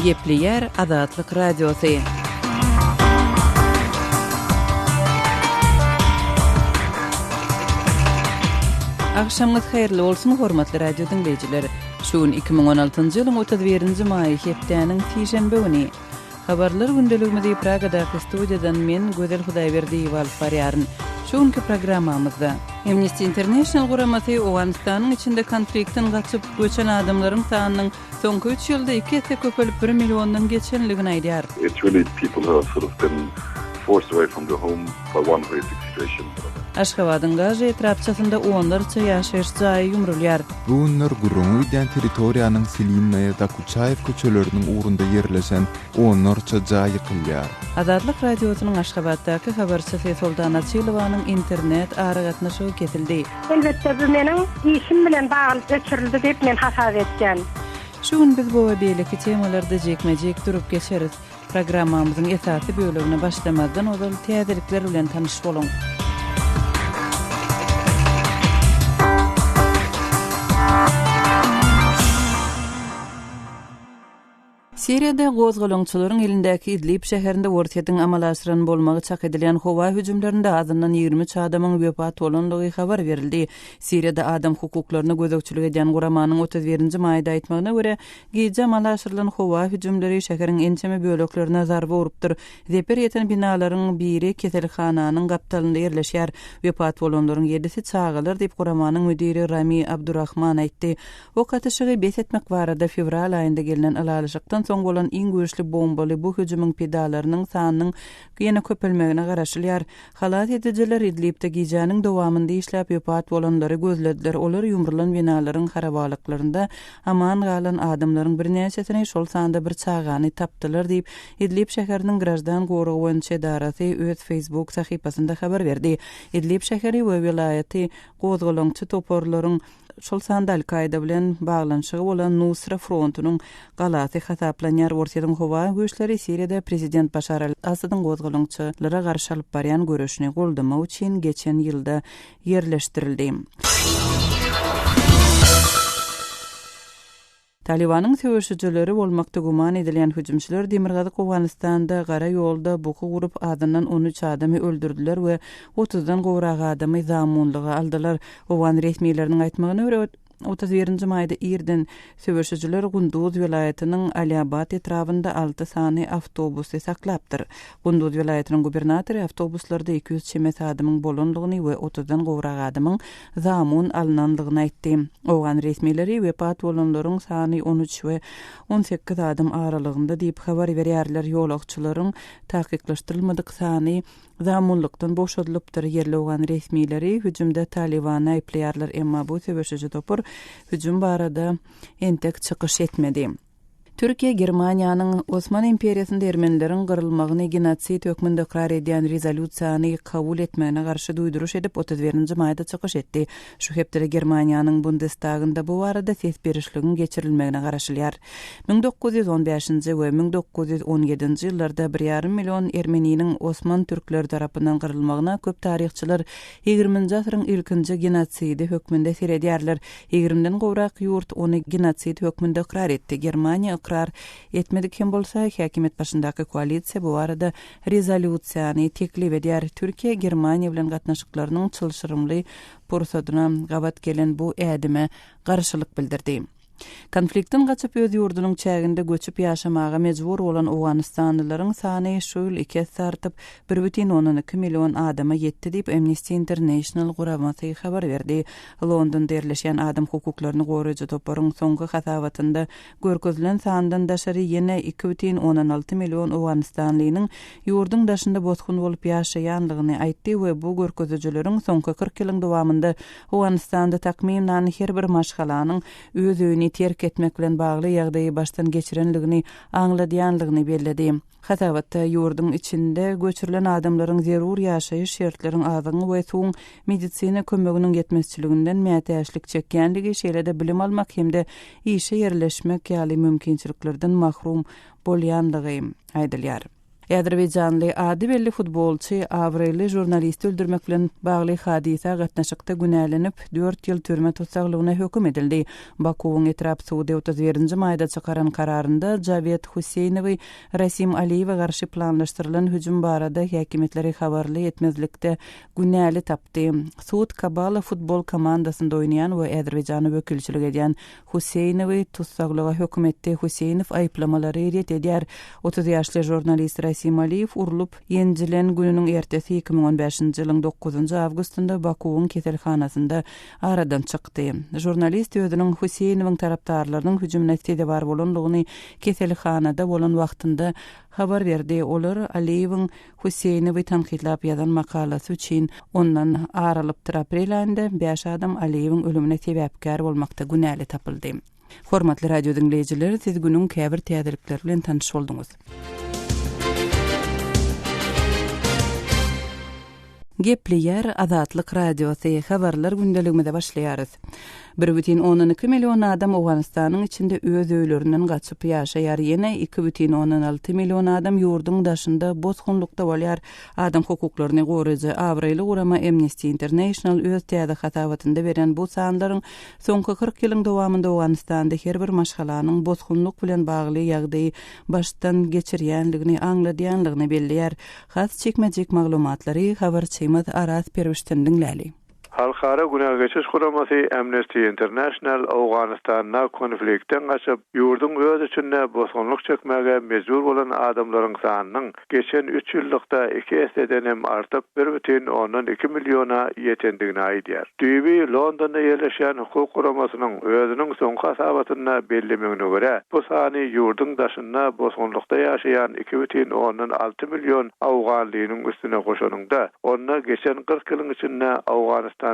Gepleýär Azatlyk Radiosy. Agşamyňyz haýyrly bolsun, hormatly radio diňleýjiler! Şu gün 2016-njy ýylyň 31-nji maýy, hepdäniň sişenbe güni. Habarlar gündeligimizi Pragadaky studiýadan men, Gözel Hudaýberdiýewa alyp barýaryn. Şu günki programmamyzda. Amnesty International guramasy Owganystanyň içinde konfliktden gaçyp, göçen adamlaryň sanynyň soňky üç ýylda iki esse köpelip bir milliondan geçenligini aýdýar. It's really people who have sort of been forced away from their home by one horrific situation or another. Aşgabadyň Gažy etrapçasynda onlarça ýaşaýyş jaýy ýumrulýar. Bu günler gürrüňi gidýän territoriýanyň Silinnaýa, Dokuçaýew köçeleriniň ugrunda ýerleşen onlarça jaý ýykylýar. Azatlyk Radiosynyň Aşgabatdaky habarçysy Soltan Açylowanyň internet aragatnaşygy kesildi. Elbetde, bu meniň işim bilen bagly öçürildi diýip men hasap etýän. Şu gün biz bu we beýleki temalarda jikme-jik durup geçeris. Programmamyzyň esasy bölegine başlamazdan ozal täzelikler bilen tanyş boluň. Siriýada gozgalaňçylaryň elindäki Idlib şäherinde Orsýetiň amala aşyran bolmagy çak edilýän howa hüjümlerinde azyndan 23 adamyň wepat bolandygy habar berildi. Siriýada adam hukuklaryna gözegçilik edýän guramanyň 31-nji maýda aýtmagyna görä, Gije amala aşyrylan howa hüjümleri şäheriň ençeme böleklerine zarba urupdyr. Zeper ýeten binalaryň biri keselhananyň gapdalynda ýerleşýär. Wepat bolanlaryň ýedisi çagalar diýip, guramanyň müdiri Rami Abdurahman aýtdy. Ok atyşygy bes etmek barada fewral aýynda gelnen ylalaşykdan soň bolan iň güýçli bombaly bu hüjümiň pidalarynyň sanynyň ýene köpelmegine garaşylýar. Halas edijiler Idlibde gijäniň dowamynda işläp, wepat bolanlary gözlediler. Olar ýumrulan binalaryň harabalyklarynda aman galan adamlaryň birnäçesini, şol sanda bir çagany tapdylar diýip, Idlib şäheriniň graždan goragy boýunça edarasy öz Facebook sahypasynda habar berdi. Idlib şäheri we welaýaty gozgalaňçy toparlaryň şol sanda Al-Kaýda bilen baglanyşygy bolan Nusra frontunyň galasy hasaplanýar. Orsýetiň howa güýçleri Siriýada prezident Başar al-Assadyň gozgalaňçylara garşy alyp barýan göreşini goldamak üçin geçen ýylda ýerleşdirildi. Talybanyň söweşijileri bolmakda güman edilýän hüjümçiler demirgazyk Owganystanda gara ýolda buky gurup, azyndan 13 adamy öldürdiler we otuzdan gowrak adamy zamunlyga aldylar. Owgan resmileriniň aýtmagyna görä, 31-nji maýda irden söweşijiler Gunduz welaýatynyň Aliabat etrabynda alty sany awtobusy saklapdyr. Gunduz welaýatynyň gubernatory awtobuslarda 200 çemesi adamyň bolandygyny we otuzdan gowrak adamyň zamun alnandygyny aýtdy. Owgan resmileri wepat bolanlaryň sany 13 we 18 adam aralygynda diýip habar berýärler. Ýolagçylaryň takyklaşdyrylmadyk sany zamunlykdan boşadylypdyr. Ýerli owgan resmileri hüjümde Talybany aýyplaýarlar, emma bu söweşiji topar hüjüm barada entek çykyş etmedi. Türkiýe Germaniýanyň Osman imperiýasynda ermenileriň gyrylmagyny genosid hökmünde ykrar edýän rezolýusiýany kabul etmegine garşy duýduryş edip, 31-nji maýda çykyş etdi. Şu hepdede Germaniýanyň Bundestagynda bu barada ses berişligiň geçirilmegine garaşylýar. 1915-nji we 1917-nji ýyllarda bir ýarym million ermeniniň osman türkleri tarapyndan gyrylmagyna köp taryhçylar ýigriminji asyryň ilkinji genosidi hökmünde seredýärler. Ýigrimden gowrak ýurt ony genosid hökmünde ykrar etdi. Germaniýa ykrar etmedik hem bolsa, häkimiýet başyndaky koalisiýa bu barada rezolýusiýany teklip edýär. Türkiýe Germaniýa bilen gatnaşyklarynyň çylşyrymly pursadyna gabat gelen bu ädime garşylyk bildirdi. Konfliktden gaçyp öz ýurdunyň çäginde göçüp ýaşamaga mejbur bolan owganystanlylaryň sany şu ýyl iki esse artyp, bir bütin ondan iki million adama ýetdi diýip, Amnesty International guramasy habar berdi. Londonda ýerleşýän adam hukuklaryny goraýjy toparyň soňky hasabatynda görkezilen sandan daşary ýene iki bütin ondan alty million owganystanlynyň ýurduň daşynda bosgun bolup ýaşaýanlygyny aýtdy we bu görkezijileriň soňky 40 ýylyň dowamynda Owganystanda takmynan her bir maşgalanyň öz öýüni terk etmek bilen bagly ýagdaýy başdan geçirenligini aňladýanlygyny belledi. Hasabatda ýurduň içinde göçürilen adamlaryň zerur ýaşaýyş şertleriň, azygyň we suwuň, medisina kömeginiň ýetmezçiliginden mätäçlik çekýänligi, şeýle-de bilim almak hem-de işe ýerleşmek ýaly mümkinçiliklerden mahrum bolýanlygy aýdylýar. Azerbaýjanly ady belli futbolçy, abraýly žurnalisti öldürmek bilen bagly hadysa gatnaşykda günälenip, dört ýyl türme tussaglygyna höküm edildi. Bakuwyň etrap sudy 31 nji maýda çykaran kararynda Jawed Huseýnowy Rasim Aliýewe garşy planlaşdyrylan hüjüm barada häkimiýetleri habarly etmezlikde günäli tapdy. Sud Kabala futbol komandasynda oýnaýan we Azerbaýjana wekilçilik edýän Huseýnowy tussaglyga höküm etdi. Huseýnow aýyplamalary ret edýär. 30 ýaşly žurnalist Rasim Aliýew urlup, ýenjilen gününiň ertesi, 2015-nji ýylyň dokuzynjy awgustynda Bakuwyň keselhanasynda aradan çykdy. Žurnalist özüniň Huseýnowyň tarapdarlarynyň hüjümine sezewar bolandygyny keselhanada bolan wagtynda habar berdi. Olar Aliýewiň Huseýnowy tankytlap ýazan makalasy üçin ondan ar alypdyr. Aprel aýynda bäş adam Aliýewiň ölümine sebäpkär bolmakda günäli tapyldy. Hormatly radio diňleýjiler, siz günüň käbir täzelikleri bilen tanyş bolduňyz. Gepleýär Azatlyk Radiosy, Habarlar gündeligimize başlaýarys. Bir bütin ondan iki million adam Owganystanyň içinde öz öýlerinden gaçyp ýaşaýar, ýene 2,6 million adam ýurduň daşynda bosgunlykda bolýar. Adam hukuklaryny goraýjy abraýly gurama Amnesty International öz täze hasabatynda beren bu sanlaryň soňky 40 ýylyň dowamynda Owganystanda her bir maşgalanyň bosgunlyk bilen bagly ýagdaýy başdan geçirýänligini aňladýanlygyny belleýär. Has jikme-jik maglumatlary habarçymyz Araz Perwişden diňläli. Halkara günä geçiş guramasy Amnesty International Owganystanda konfliktden gaçyp, ýurduň öz içinde bosgunlyk çekmäge mejbur bolan adamlaryň sanynyň geçen üç ýyllykda iki esseden hem artyp, bir bütin ondan iki milliona ýetendigini aýdýar. Düýbi Londonda ýerleşýän hukuk guramasynyň özüniň soňky hasabatynda bellemegine görä, bu sany ýurduň daşynda bosgunlykda ýaşaýan 2,6 million owganlynyň üstüne goşanyňda, onda geçen 40 ýylyň içinde Owganystandaky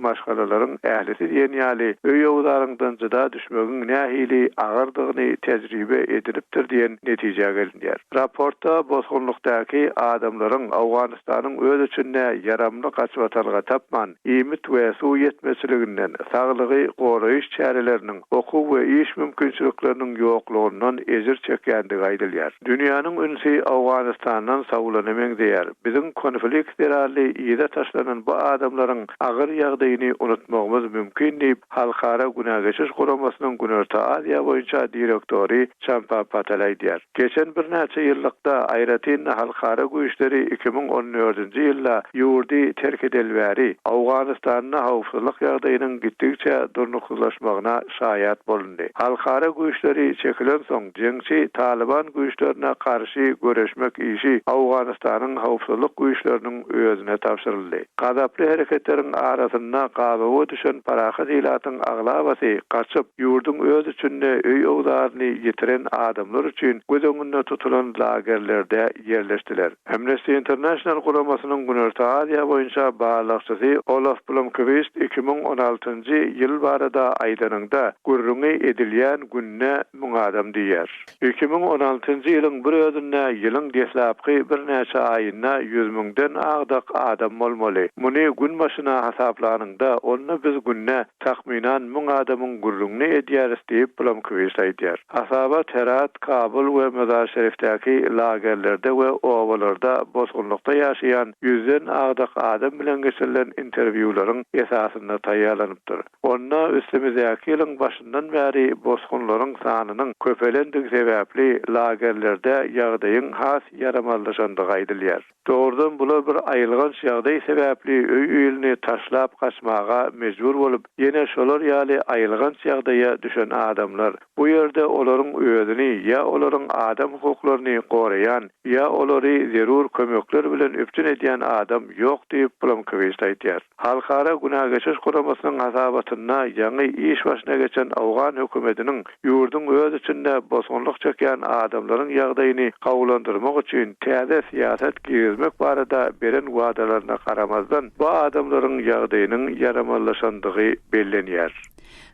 maşgalalaryň ählisi diýen ýaly öý-öwzaryňdan jyda düşmegiň nähili agyrdygyny tejribe edinipdir diýen netijä gelinýär. Raportda bosgunlykdaky adamlaryň Owganystanyň öz içinde ýaramly gaçybatalga tapman, iýmit we suw ýetmezçiliginden, saglygy goraýyş çäreleriniň, okuw we iş mümkinçilikleriniň ýoklugyndan ejir çekýändigi aýdylýar. Dünýäniň ünsi Owganystandan sowlana meňzeýär. Biziň konflikt zerarly yza taşlanan bu adamlaryň agyr ýagdaýyny unutmagymyz mümkin diýip, Halkara günä geçiş guramasynyň Günorta Aziýa boýunça direktory Çampa Patel aýdýar. Geçen birnäçe ýyllykda, aýratyn-da halkara güýçleri 2014-nji ýylda ýurdy terk edeli bäri, Owganystanda howpsuzlyk ýagdaýynyň gitdigiçe durnuksyzlaşmagyna şaýat bolundy. Halkara güýçleri çekilensoň, jeňçi Talyban güýçlerine garşy göreşmek işi Owganystanyň howpsuzlyk güýçleriniň özüne tabşyryldy. Gazaply hereketleriň arasynda gabawa düşen parahat ilatyň aglabasy gaçyp, ýurduň öz içinde öý-öwzaryny ýitiren adamlar üçin göz öňünde tutulan lagerlerde ýerleşdiler. Amnesty International guramasynyň Günorta Aziýa boýunça barlagçysy Olof Blomkwist 2016-njy ýyl barada aýdanynda, gürrüňi edilýän günde müň adam diýýär. 2016-njy ýylyň bir özünde ýylyň deslapky birnäçe aýynda ýüz müňden agdak adam bolmaly. Muny gün başyna hasaplanyňda, onda biz günde takmynan müň adamyň gürrüňini edýäris diýip, Blomkwist aýdýar. Hasabat Herat, Kabul we Mazar-Şerifdäki lagerlerde we obalarda bosgunlykda ýaşaýan ýüzden agdak adam bilen geçirilen interwýularyň esasynda taýýarlanypdyr. Onda üstümizdäki ýylyň başyndan bäri bosgunlaryň sanynyň köpelendigi sebäpli lagerlerde ýagdaýyň has ýaramazlaşandygy aýdylýar. Dogrudan bular bir aýylganç ýagdaý sebäpli öý-ilini taşlap gaçmaga mejbur bolup, ýene şolar ýaly aýylganç ýagdaýa düşen adamlar. Bu ýerde olaryň özüni ýa olaryň adam hukuklaryny goraýan, ýa olary zerur kömekler bilen üpjün edýän adam ýok diýip, Blomkwist aýdýar. Halkara günä geçiş guramasynyň hasabatynda ýaňy iş başyna geçen owgan hökümetiniň ýurduň öz içinde bosgunlyk çekýän adamlaryň ýagdaýyny gowulandyrmak üçin täze syýasat girizmek barada beren wadalaryna garamazdan, bu adamlaryň ýagdaýynyň ýaramazlaşandygy bellenýär.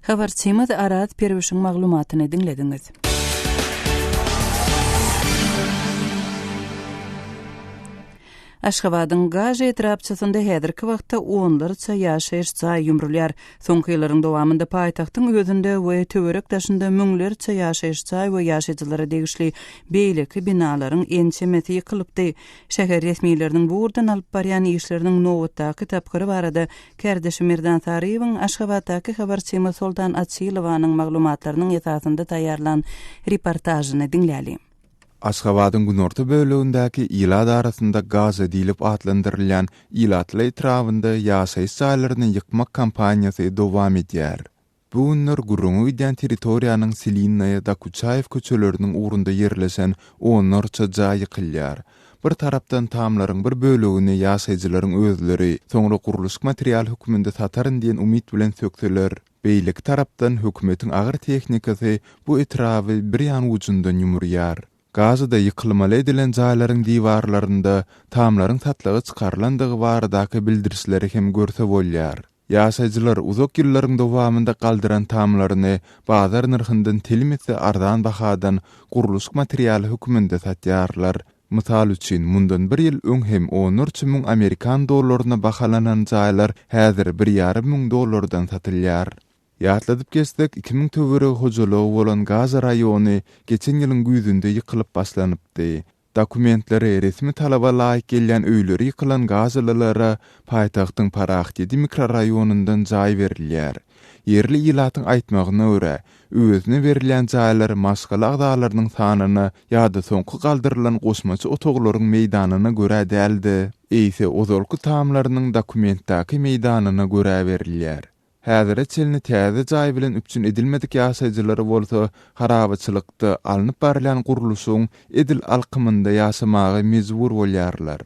Habarçymyz Araz Perwişiň maglumatyny diňlediňiz. Aşgabadyň Gaža etrapçasynda häzirki wagtda onlarça ýaşaýyş jaý ýumrulýar. Soňky ýyllaryň dowamynda paýtagtyň özünde we töwerek-daşynda müňlerçe ýaşaýyş jaý we ýaşaýjylara degişli beýleki binalaryň ençemesi ýykylypdy. Şäher resmileriniň bu ugurdan alyp barýan işleriniň nobatdaky tapgyry barada kärdeşim Merdan Saryýewiň Aşgabatdaky habarçymyz Soltan Açylowanyň maglumatlarynyň esasynda taýýarlan reportažyny diňläliň. Aşgabadyň günorta bölegindäki ilat arasynda Gaza diýlip atlandyrylýan ilatly etrabynda ýaşaýyş jaýlaryny ýykmak kampaniýasy dowam edýär. Bu günler gürrüňi gidýän territoriýanyň Silinnaýa, Dokuçaýew köçeleriniň ugrunda ýerleşen onlarça jaý ýykylýar. Bir tarapdan tamlaryň bir bölegini ýaşaýjylaryň özleri soňra gurluşyk material hökmünde sataryn diýen umyt bilen sökseler, beýleki tarapdan hökümetiň agyr tehnikasy bu etraby bir ýan ujundan ýumurýar. Gazada ýykylmaly edilen jaýlaryň diwarlarynda tamlaryň satlyga çykarylandygy baradaky bildirişleri hem görse bolýar. Ýaşaýjylar uzak ýyllaryň dowamynda galdyran tamlaryny bazar nyrhyndan telim esse arzan bahadan gurluşyk materialy hökmünde satýarlar. Mysal üçin, mundan bir ýyl öň hem onlarça müň amerikan dollaryna bahalanan jaýlar häzir bir ýarym müň dollardan satylýar. Ýatladyp geçsek, 2000 töweregi hojalygy bolan Gaza raýony geçen ýylyň güýzünde ýykylyp başlanypdy. Dokumentleri resmi talaba laýyk gelýän öýleri ýykylan gazalylara paýtagtyň Parahat ýedi mikroraýonyndan jaý berilýär. Ýerli ilatyň aýtmagyna görä, öwezine berilýän jaýlar maşgala agzalarynyň sanyna ýa-da soňky galdyrylan goşmaça otaglaryň meýdanyna görä däl-de, eýse ozalky tamlarynyň dokumentdäki meýdanyna görä berilýär. Häzire çenli täze jaý bilen üpjün edilmedik ýaşaýjylar bolsa harabaçylykda alnyp barylýan gurluşygyň edil alkymynda ýaşamaga mejbur bolýarlar.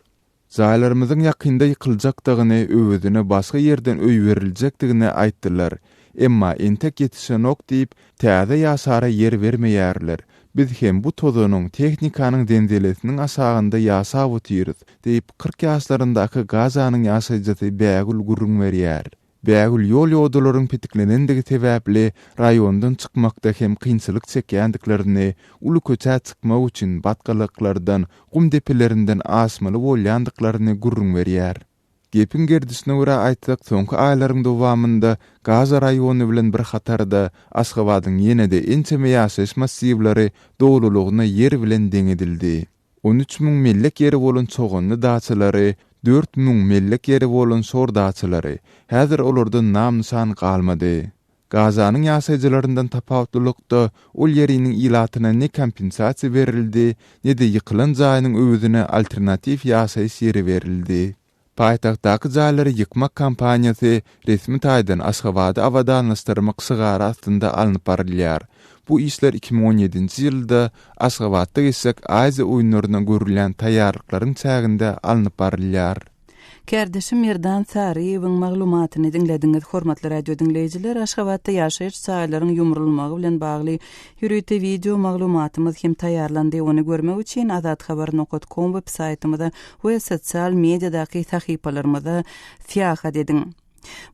Jaýlarymyzyň ýakynda ýykyljakdygyny, öwezine başga ýerden öý beriljekdigini aýtdylar. Emma entek ýetişenok diýip, täze ýaşara ýer bermeýärler. Biz hem bu tozanyň, tehnikanyň zenzelesiniň aşagynda ýaşap otyrys, diýip, 40 ýaşlaryndaky Gazanyň ýaşaýjysy Bägül gürrüň berýär. Bägül ýol-ýodalaryň petiklenendigi sebäpli raýondan çykmakda hem kynçylyk çekýändiklerini, uly köçä çykmak üçin batgalyklardan, gum depelerinden aşmaly bolýandyklaryny gürrüň berýär. Gepiň gerdişine görä aýtsak, soňky aýlaryň dowamynda Gaza raýony bilen bir hatarda Aşgabadyň ýene-de ençeme ýaşaýyş massiwleri dolulygyna ýer bilen deň edildi. 13 000 mellek ýeri bolan Çoganly daçalary, 4000 mellek ýeri bolan Şor daçalary, häzir olardan nam-nyşan galmady. Gazanyň ýaşaýjylaryndan tapawutlylykda, ol ýeriniň ilatyna ne kompensasiýa berildi, ne-de ýykylan jaýynyň öwezine alternatiw ýaşaýyş ýeri berildi. Paýtagtdaky jaýlary ýykmak kampaniýasy resmi taýdan Aşgabady abadanlaşdyrmak şygary astynda alnyp barylýar. Bu işler 2017-nji ýylda Aşgabatda geçjek Aziýa oýunlaryna görülýän taýýarlyklaryň çäginde alnyp barylýar. Kärdeşim Merdan Saryýewiň maglumatyny diňlediňiz. Hormatly radio diňleýjiler, Aşgabatda ýaşaýyş jaýlaryň ýumrulmagy bilen bagly ýörite wideo maglumatymyz hem taýýarlandy. Ony görmek üçin azathabar nokat kom web saýtymyza we sosial mediadaky sahypalarymyza syýahat ediň.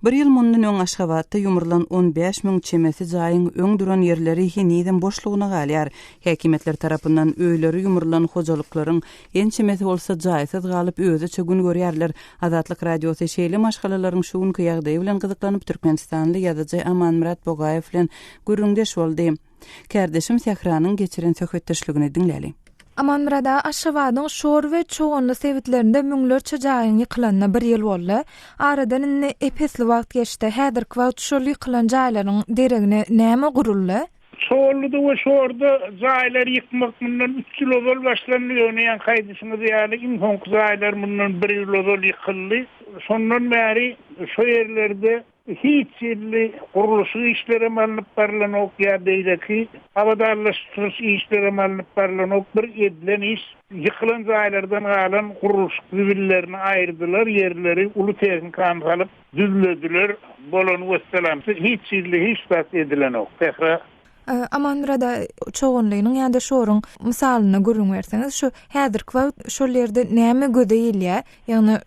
Bir ýyl mundan öň Aşgabatda ýumrulan 15 müň çemesi jaýyň öň duran ýerleri henizem boşlugyna galýar. Häkimiýetler tarapyndan öýleri ýumrulan hojalyklaryň ençemesi bolsa jaýsyz galyp, özüçe gün görýärler. Azatlyk Radiosy şeýle maşgalalaryň şu günki ýagdaýy bilen gyzyklanyp, türkmenistanly ýazyjy Amanmyrat Bogaýew bilen gürrüňdeş boldy. Kärdeşim Sähranyň geçiren söhbetdeşligini diňläli. Amanmyrat aga, Aşgabadyň Şor we Çoganly sebitlerinde müňlerçe jaýyň ýykylanyna bir ýyl boldy. Aradan indi ep-esli wagt geçdi. Häzirki wagt şol ýykylan jaýlaryň deregine näme guruldy? Çoganlyda we Şorda jaýlary ýykmak mundan üç ýyl ozal başlandy, ýöne ýaňky aýdyşyňyz ýaly iň soňky jaýlar mundan bir ýyl ozal ýykyldy. Şondan bäri şo ýerlerde Hiç hili gurluşyk işlerem alnyp barlanok ýa beýleki abadanlaşdyryş işlerem alnyp barlanok. Bir edilen iş ýykylan jaýlardan galan gurluşyk zibillerini aýyrdylar, ýerleri uly tehnikany salyp düzlediler, bolany wessalam. Hiç hili hiç zat edilenok. Sähra Amanmyrat aga, Çoganlynyň ýa-da Şoruň mysalynda gürrüň berseňiz, şu häzirki wagt şol ýerde näme göze ilýär? Ýagny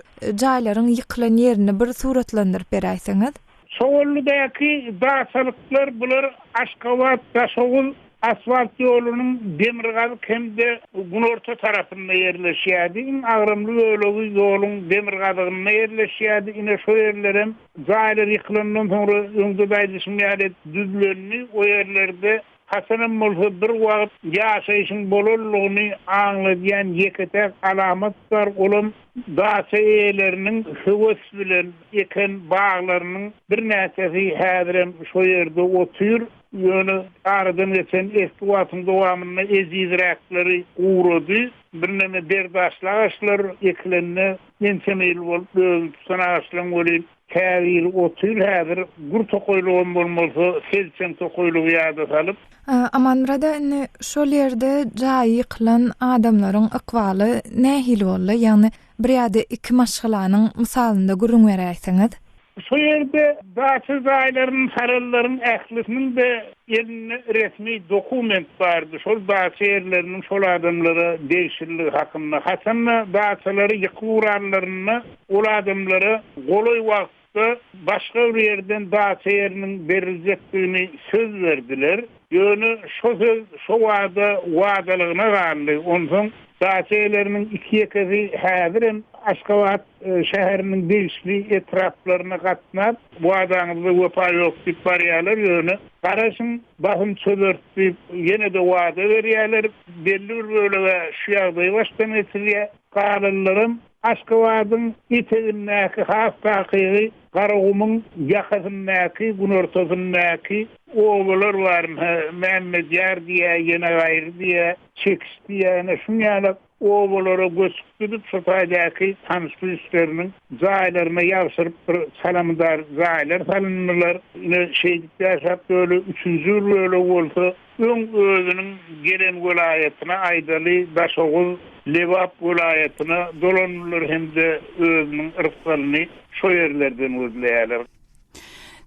jaýlaryň ýykylan ýerini bir suratlandyryp beräýseňiz. Çoganlydaky daçalyklar bular Aşgabat, Daşoguz. Asfalt ýolunyň demirgazyk hem-de günorta tarapynda ýerleşýärdi. Iň agramly bölegi ýoluň demirgazygynda ýerleşýärdi. Ine, şo ýerlerem jaýlar ýykylandan soňra, öňde-de aýdyşym ýaly, düzlendi. O ýerlerde haçanam bolsa bir wagt ýaşaýşyň bolanlygyny aňladýan ýeke-täk alamat bar, olam daça eýeleriniň höwes bilen eken baglarynyň birnäçesi häzirem şo ýerde otyr. Ýöne aradan geçen esli wagtyň dowamynda ejizräkleri gurady. Birneme berdaşly agaçlar ekilende ençeme ýyl bolup özüni tutan agaçlaryň welin käbiri otyr häzir gür tokaýlygam bolmasa selçeň tokaýlygy ýada salyp. Amanmyrada indi şol ýerde jaýy ýykylan adamlaryň ykbaly nähili boldy? Ýagny bir ýa-da iki maşgalanyň mysalynda gürrüň beräýseňiz. Şu ýerde daça jaýlaryny saranlaryň ählisiniň-de elinde resmi dokument bardy, şol daça ýerleriniň şol adamlara degişliligi hakynda. Haçan-da daçalary ýykyp ugranlarynda ol adamlara golaý wagtda başga bir ýerden daça ýeriniň beriljekdigini söz berdiler. Ýöne şo söz şo wada wadalygyna galdy. Onsoň daça eýeleriniň iki-ýekesi häzirem Aşgabat şäheriniň degişli etraplaryna gatnap, Wadaňyzda wepa ýok diýip barýarlar, ýöne garaşyň, basym çözeris diýip, ýene-de wada berýärler. Belli bir bölegi şu ýagdaýy başdan geçirýär. Galanlaram Aşgabadyň etegindäki, has takygy Garagumuň ýakasyndaky, günortasyndaky obalar bar, Mämmedýar diýýär, Ýenegaýry diýýär, Çekiç diýýär, ine şuň ýaly obalara göçüp gidip, şo taýdaky tanyş-bilişleriniň jaýlaryna ýabşyryp bir çalamydar jaýlar salyndylar. Ine şeýdip ýaşap böle, üçünji bir bölegi bolsa öň özüniň gelen welaýatyna, aýdaly, Daşoguz, Lebap welaýatyna dolandylar hem-de özüniň rysgalyny şo ýerlerden gözleýärler.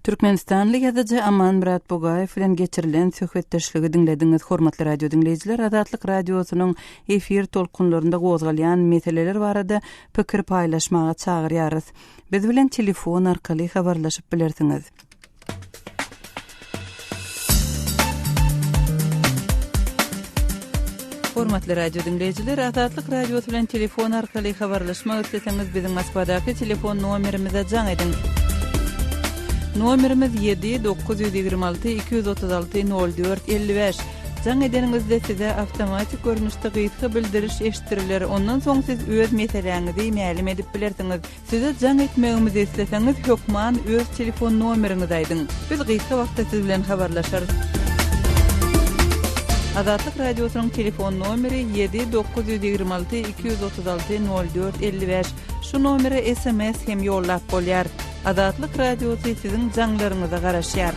Türkmenistanly ýazyjy Amanmyrat Bugaýew bilen geçirilen söhbetdeşligi diňlediňiz. Hormatly radio diňleýjiler, Azatlyk Radiosynyň efir tolkunlarynda gozgalýan meseleler barada pikir paýlaşmaga çagyrýarys. Biz bilen telefon arkaly habarlaşyp bilersiňiz. Hormatly radio diňleýjiler, Azatlyk Radiosy bilen telefon arkaly habarlaşmak isleseňiz, biziň Moskwadaky telefon nomerimize jaň ediň. Nomerimiz 7 926 236 04 55. Jaň edeniňizde size awtomatik görnüşde gysga bildiriş eşitdiriler. Ondan soň siz öz meseläňizi mälim edip bilersiňiz. Size jaň etmegimizi isleseňiz hökman öz telefon nomeriňizi aýdyň. Biz gysga wagtda siz bilen habarlaşarys. Azatlyk Radiosynyň telefon nomeri 7 926 236 04 55. Şu nomere sms hem ýollap bolýar. Azatlyk Radiosy siziň jaňlaryňyza garaşýar.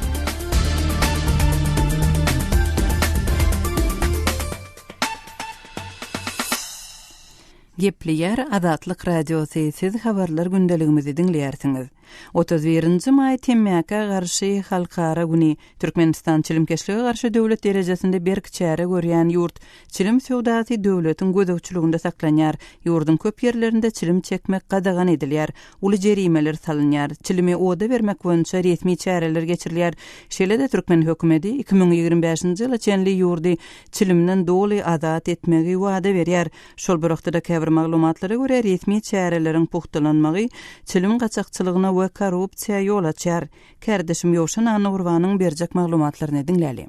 Gepleýär Azatlyk Radiosy, siz habarlar gündeligimizi diňleýärsiňiz. 31-nji maý temmäkä garşy halkara güni. Türkmenistan çilimkeşlige garşy döwlet derejesinde berk çäre görýän ýurt. Çilim söwdasy döwletiň gözegçiliginde saklanýar. Ýurduň köp ýerlerinde çilim çekmek gadagan edilýär. Uly jerimeler salynýar. Çilimi oda bermek boýunça resmi çäreler geçirilýär. Şeýle-de türkmen hökümeti 2025-nji ýyla çenli ýurdy çilimden doly azat etmegi wada berýär. Şol bir wagtda-da käbir maglumatlara görä, resmi çäreleriň pugtalanmagy çilim gaçakçylygyna we korrupsiýa ýol açýar. Kärdeşim Ýowşan Annagurbanyň berjek maglumatlaryny diňläli.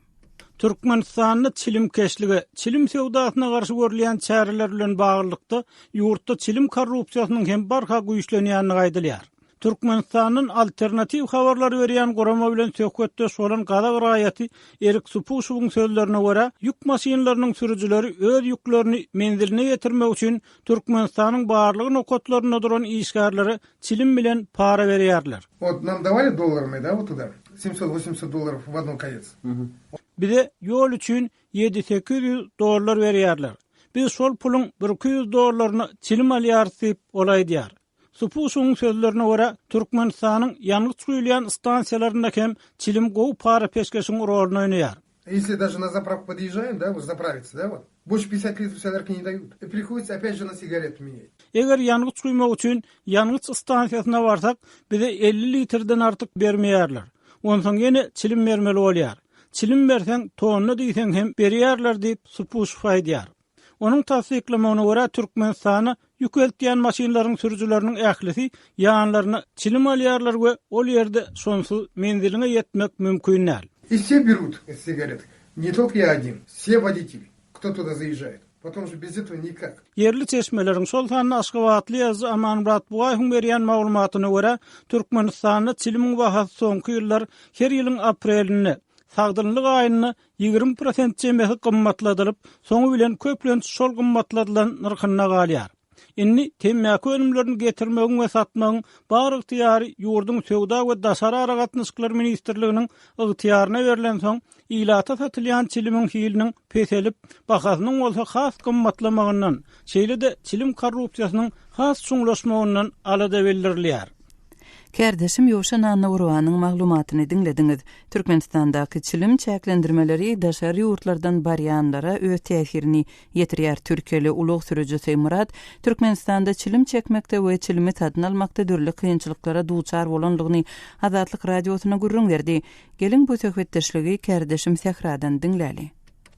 Türkmenistanda çilimkeşlige, çilim söwdasyna garşy görülýän çäreler bilen baglylykda, ýurtda çilim korrupsiýasynyň hem barha güýçlenýändigi aýdylýar. Türkmenistandan alternatiw habarlary berýän gurama bilen söhbetdeş bolan gazak raýaty Erik Supuşewiň sözlerine görä, ýük maşynlarynyň sürüjileri öz ýüklerini menziline ýetirmek üçin Türkmenistanyň barlag nokatlarynda duran işgärlere çilim bilen para berýärler. Wot nam dawali dollarami da wot tuda semsot wosemsot dollarov w odnon konec. Bize ýol üçin ýedi-sekiz ýüz dollar berýärler. Biz şol puluň birki ýüz dollaryna çilim alýarys diýip, ol aýdýar. Supuşyň sözlerine görä, Türkmenistanyň ýangyç guýulýan stansiýalarynda hem çilim gowy para-peşgeşiň roluny oýnaýar. Ýesli daže na zapravku podýežžaem, da, wot zapravitsya, da, wot, bolşe pýatdesýat litrov solýarki ne daýut, i prihoditsya opýat že na sigarety menýat. Eger ýangyç guýmak üçin ýangyç stansiýasyna barsak, bize 50 litrden artyk bermeýärler. Onsoň ýene çilim bermeli bolýar. Çilim berseň, tonna diýseň hem berýärler diýip, Supuşow aýdýar. Onuň tassyklamagyna görä, Türkmenistana ýük eltýän maşynlaryň sürüjileriniň ählisi ýanlaryna çilim alýarlar we ol ýerde şonsuz menziliňe ýetmek mümkin däl. I wse berut sigaret, ne tolko ýa odin, wse woditeli, kto tuda zaýežžaet, potom že bez etого nikak. Ýerli çeşmeleriň, şol sanda aşgabatly ýazyjy Amanmyrat Bugaýewiň berýän maglumatyna görä, Türkmenistanda çilimiň bahasy soňky ýyllar her ýylyň aprelinde, Sagdynlyk aýynda 20 prosent çemesi gymmatladylyp, soňy bilen köplenç şol gymmatladylan nyrhynda galýar. Indi temmäki önümlerini getirmegiň we satmagyň bar ygtyýary ýurduň Söwda we daşary aragatnaşyklar ministrliginiň ygtyýaryna berlensoň, ilata satylýan çilimiň hiliniň peselip, bahasynyň bolsa has gymmatlamagyndan, şeýle-de çilim korrupsiýasynyň has çuňlaşmagyndan alada bildirilýär. Kärdeşim Ýowşan Annagurbanyň maglumatyny diňlediňiz. Türkmenistandaky çilim çäklendirmeleri daşary ýurtlardan barýanlara öz täsirini ýetirýär. Türkiýeli ulag sürüjisi Myrat Türkmenistanda çilim çekmekde we çilimi satyn almakda dürli kynçylyklara duçar bolandygyny Azatlyk Radiosyna gürrüň berdi. Geliň bu söhbetdeşligi kärdeşim Sähradan diňläli.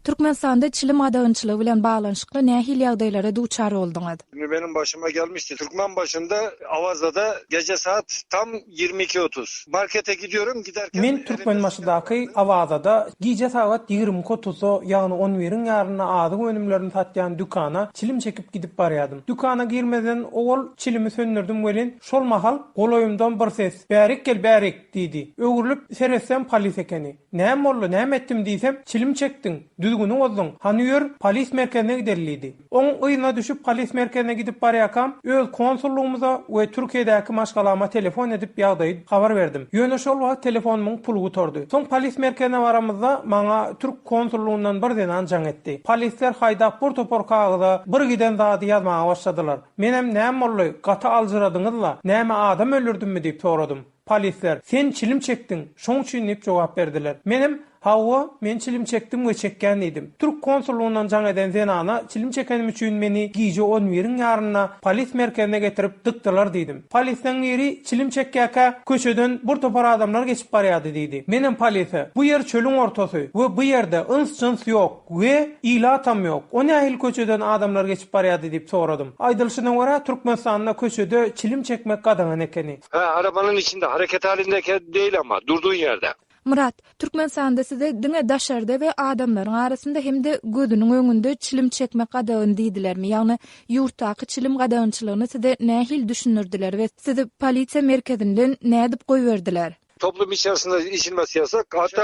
Türkmenistanda çilim gadagançylygy bilen baglanyşykly nähili ýagdaýlara duçar bolduňyz? Indi meniň başyma gelmişdi. Türkmenbaşynda Awazada gece saat tam ýigrimi iki otuz. Markete gidiyorum, giderken Men Türkmenbaşydaky Awazada gije sagat 22 otuzda, ýagny on biriň ýarynda azyk önümlerini satýan dükana çilim çekip gidip barýadym. Dükana girmezden owal çilimi söndürdim welin, şol mahal golaýymdan bir ses, Bärik gel, bärik! diýdi. Öwrülip seretsem polis ekeni. Näme boldy, näme etdim diýsem, çilim çekdiň, düzgüni bozduň, hany ýör, polis merkezine gideli diýdi. Oň yzyna düşüp polis merkezine gidip barýakam, öz konsullygymyza we Türkiýedäki maşgalama telefon edip ýagdaýy habar berdim. Ýöne şol wagt telefonymyň puly gutardy. Soň polis merkezine baramyzda maňa türk konsullygyndan bir zenan jaň etdi. Polisler haýdap bir topar kagyza bir giden zady ýazmaga başladylar. Menem näme boldy, gaty aljyradyňyz-la, näme adam öldürdimmi diýip soradym. Polisler, Sen çilim çekdiň, şoň üçin diýip jogap berdiler. Menem, Hawa, men çilim çekdim we çekýän diýdim. Türk konsullygyndan jaň eden zenana çilim çekenim üçin meni gije on biriň ýarynda polis merkezine getirip dykdylar diýdim. Polisleň biri çilim çekýärkä köçeden bir topar adamlar geçip barýardy diýdi. Menem polise, Bu ýer çölüň ortasy we bu ýerde yns-jyns ýok we ilatam ýok. O nähili köçeden adamlar geçip barýardy diýip soradym. Aýdylyşyna görä Türkmenistanda köçede çilim çekmek gadagan ekeni. Hä, arabanyň içinde, hareket halindeki değil ama, durduğun ýerde. Myrat, Türkmenistanda size diňe daşarda we adamlaryň arasynda hem-de gözüniň öňünde çilim çekmek gadagan diýdilermi? Ýagny ýurtdaky çilim gadagançylygyny size nähili düşündirdiler we sizi polisiýa merkezinden nädip goýberdiler? Toplum içerisinde içilmesi yasak, hatta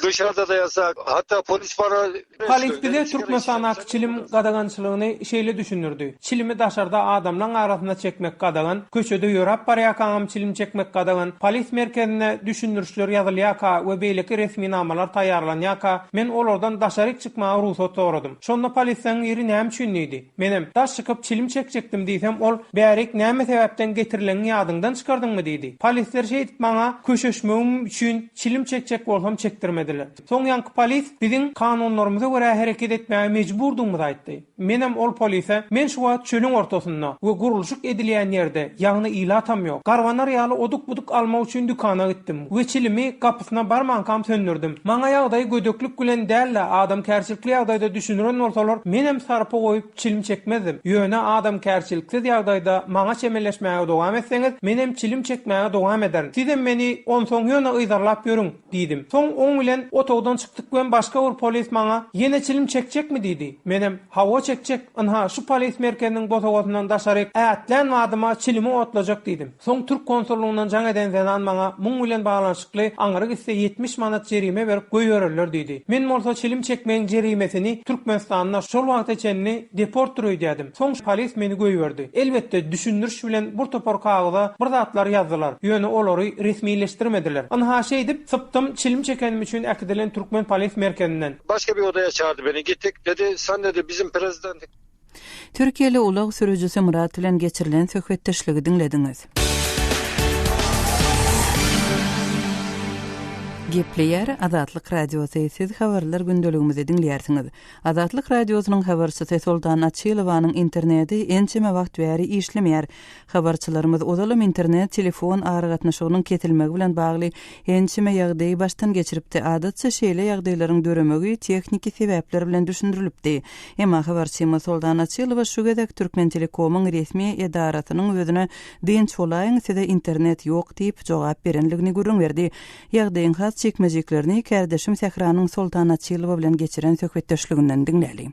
dışarıda da yasak, hatta polis bana Polis bize Türkmenistandaky çilim gadagançylygyny şeýle düşündirdi, Çilimi daşarda adamlaň arasynda çekmek gadagan, köçede ýöräp barýarkaňam çilim çekmek gadagan, polis merkezinde düşündirişler ýazylýarka we beýleki resminamalar taýýarlanýarka, men olardan daşaryk çykmaga rugsat soradym. Şonda polisleň biri näme üçin diýdi. Menem, daş çykyp çilim çekjekdim diýsem, ol, Bärik näme sebäpden getirileňi ýadyňdan çykardyňmy diýdi. Polisler şeýdip maňa köşeşmegim üçin çilim çekjek bolsam çekdirmediler. Soň ýaňky polis biziň kanunlarymyza görä hereket etmäge mejburdygymyzy aýtdy. Menem ol polise, Men şu wagt çölüň ortasynda we gurluşyk edilýän ýerde, ýagny ilatam ýok. Garbanar ýaly oduk-buduk almak üçin dükana gitdim we çilimi gapysyna barmankam söndürdim. Maňa ýagdaýy gödeklik bilen däl-de, adamkärçilikli ýagdaýda düşündiren bolsalar, menem sarpa goýup çilim çekmezdim. Ýöne adamkärçiliksiz ýagdaýda maňa çemeleşmäge dowam etseňiz, menem çilim çekmäge dowam ederin. Sizem meni onsoň ýöne yzarlap ýörüň. Diýdim. Soň oň bilen otagdan çykdyk we başga bir polis maňa, Ýene çilim çekjekmi? diýdi. Menem, Hawa, çekjek. Ynha, şu polis merkeziniň bosagasyndan daşaryk ätlän badyma çilimi otlajak diýdim. Soň türk konsullygyndan jaň eden zenan maňa muň bilen baglanyşykly aňry gitse 70 manat jerime berip goýbererler diýdi. Men bolsa çilim çekmegiň jerimesini Türkmenistanda şol wagta çenli deportdyr öýdýädim. Soň polis meni goýberdi. Elbetde, düşündiriş bilen bir topar kagyza bir zatlar ýazdylar. Ýöne olary resmileşdirmediler. Ynha şeýdip, sypdym çilim çekenim üçin äkidilen türkmen polis merkezinden. Başga bir odaya çağırdı beni. Gittik. Dedi, Sen dedi, bizim prezidenti. Türkiýeli ulag sürüjisi Myrat bilen geçirilen söhbetdeşligi diňlediňiz. Gepleýär Azatlyk Radiosy, siz habarlar gündeligimizi diňleýärsiňiz. Azatlyk Radiosynyň habarçysy Soltan Açylowanyň interneti ençeme wagt bäri işlemeýär. Habarçylarymyz ozalam internet, telefon aragatnaşygynyň kesilmegi bilen bagly ençeme ýagdaýy başdan geçiripdi. Adatça şeýle ýagdaýlaryň döremegi tehniki sebäpler bilen düşündirilipdi. Emma habarçymyz Soltan Açylowa şu gezek Türkmentelekomyň resmi edarasynyň özüne dynç bolaýyň, size internet ýok diýip jogap berenligini gürrüň berdi. Ýagdaýyň has jikme-jiklerini kärdeşim Sähranyň Soltan Açylowa bilen geçiren söhbetdeşliginden diňläliň.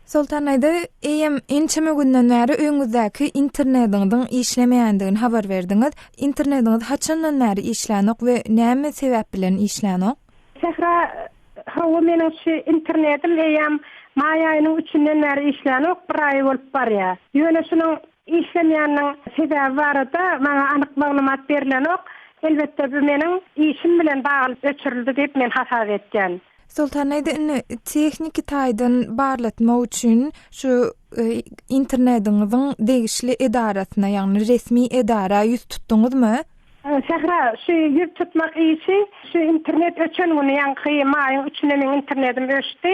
Soltan aýda, eýýäm ençeme günden bäri öýüňizdäki internediňiziň işlemeýändigini habar berdiňiz. Internediňiz haçandan bäri işlänok we näme sebäp bilen işlänok? Sähra, hawa meniň şu internedim eýýäm maý aýynyň üçünden bäri işlänok, bir aý bolup barýar. Ýöne şunuň işlemeýäniniň sebäbi barada maňa anyk maglumat berlenok. Elbetde bu meniň işim bilen bagly öçürildi diýip men hasap etýän. Soltan aýda indi tehniki taýdan barlatmak üçin şu internediňiziň degişli edarasyna, ýagny resmi edara ýüz tutduňyzmy? Sähra, şu ýüz tutmak işi şu internet öçen güni, ýaňky maýyň üçüne meň internedim öçdi.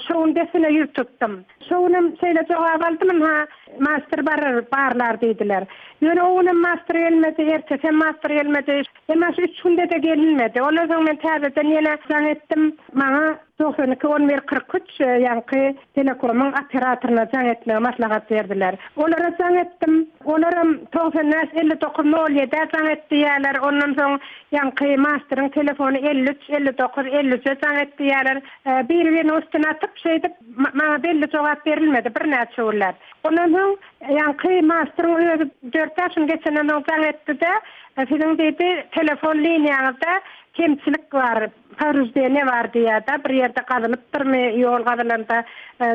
Şo gün dessine ýüz tutdum. Şo günem şeýle jogap aldym, ynha, master barar, barlar diýdiler. Ýöne o günem master gelmedi, ertesem master gelmedi. Emma şu üç günde-de gelinmedi. Ondan soň men täzeden ýene jaň etdim. Maňa 92 11 43 ýaňky Telekomyň operatoryna jaň etmegi maslahat berdiler. Olara jaň etdim. Olaram 95 59 07-ä jaň et diýýärler. Ondan soň ýaňky masteriň telefony 53 59 53-e jaň et diýýärler. Biri-biriniň üstüne atyp, şeýdip, maňa belli jogap berilmedi birnäçe günläp. Ondan soň ýaňky masteriň özi dört-bäş gün geçenden soň jaň etdi-de, Siziň diýdi, telefon liniýaňyzda kemçilik bar, powreždeniýe bar diýýär-de, bir ýerde gazylypdyrmy, ýol gazylanda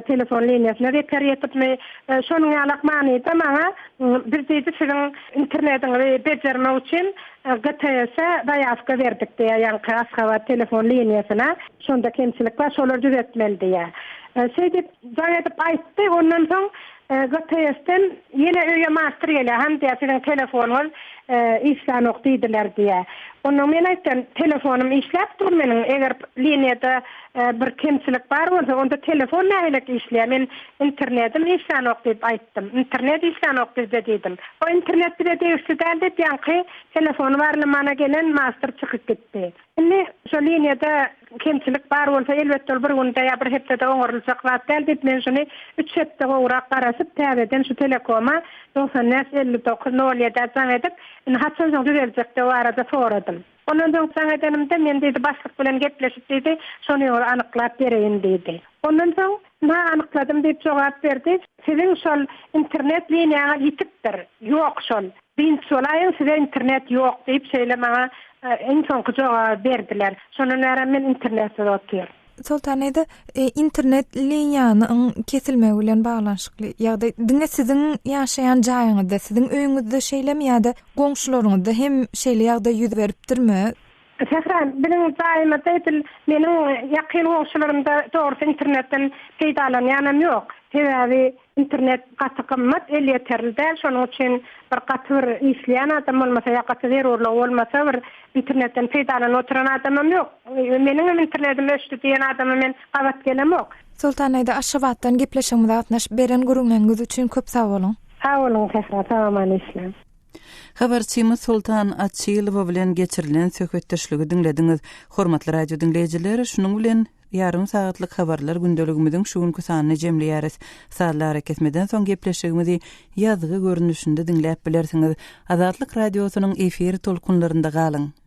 telefon liniýasyna zeper ýetipmi, şonuň ýalak manyda maňa, biz diýdi, siziň internetiňizi bejermek üçin GTS-e zaýawka berdik diýýär, ýaňky Aşgabat telefon liniýasyna, şonda kemçilik bar, şolary düzetmeli diýýär. Şeýdip, jaň edip aýtdy, ondan soň GTS-den ýene öýe master gelýär, hany diýýär, siziň telefonyňyz işlänok diýdiler diýýär. Ondan men aýtdym, telefonym işläp dur meniň, eger liniýada bir kemçilik bar bolsa, onda telefon nähilek işleýär, men internedim işlänok diýip aýtdym. Internet işlänok bizde diýdim. O internet bize degişli däl diýip, ýaňky telefony barlamana gelen master çykyp gitdi. Indi şo liniýada kemçilik bar bolsa, elbetde ol bir günde ýa bir hepdede oňaryljak zat däl diýip, men şuny üç hepde gowrak garaşyp, täzeden şu Telekoma 95 59 nol ýedä jaň edip, indi haçan soň düzeljekdigi barada soradym. Ondan soň jaň edenimde, men diýdi, başlyk bilen gepleşip diýdi, şony anyklap bereýin diýdi. Ondan soň, Ynha anykladym diýip jogap berdi. Siziň şol internet liniýaňyz ýitipdir. Ýok şol. Dynç bolaýyň size internet ýok diýip şeýle maňa iň soňky jogaby berdiler. Şondan bärem men internetsiz otyr. Soltan ede, internet liniýanyň kesilmegi bilen baglanyşykly ýagdaý diňe siziň ýaşaýan jaýyňyzda, siziň öýüňizde şeýlemi ýa-da goňşularyňyzda hem şeýle ýagdaý ýüz beripdirmi? Sähra, biziň jaýymyzda edil meniň ýakyn goňşularymda dogrusy internetden peýdalanýanam ýok. Sebäbi internet gaty gymmat, elýeterli däl, şonuň üçin bir gaty bir işleýän adam bolmasa ýa gaty zerurlygy bolmasa bir internetden peýdalanyp oturan adamam ýok. Meniňem internetim öçdi diýen adama men gabat gelemok. Soltan aýda Aşgabatdan gepleşigimize gatnaşyp beren gürrüňleriňiz üçin köp sag boluň. Sag boluň Sähra, sag-aman işläň. Habarçymyz Soltan Açylowa bilen geçirilen söhbetdeşligi diňlediňiz. Hormatly radio diňleýjiler, şunuň bilen ýarym sagatlyk habarlar gündeligimiziň şu günki sanyny jemleýäris. Sazly arakesmeden soň gepleşigimizi ýazgy görnüşinde diňläp bilersiňiz. Azatlyk Radiosynyň efir tolkunlarynda galyň!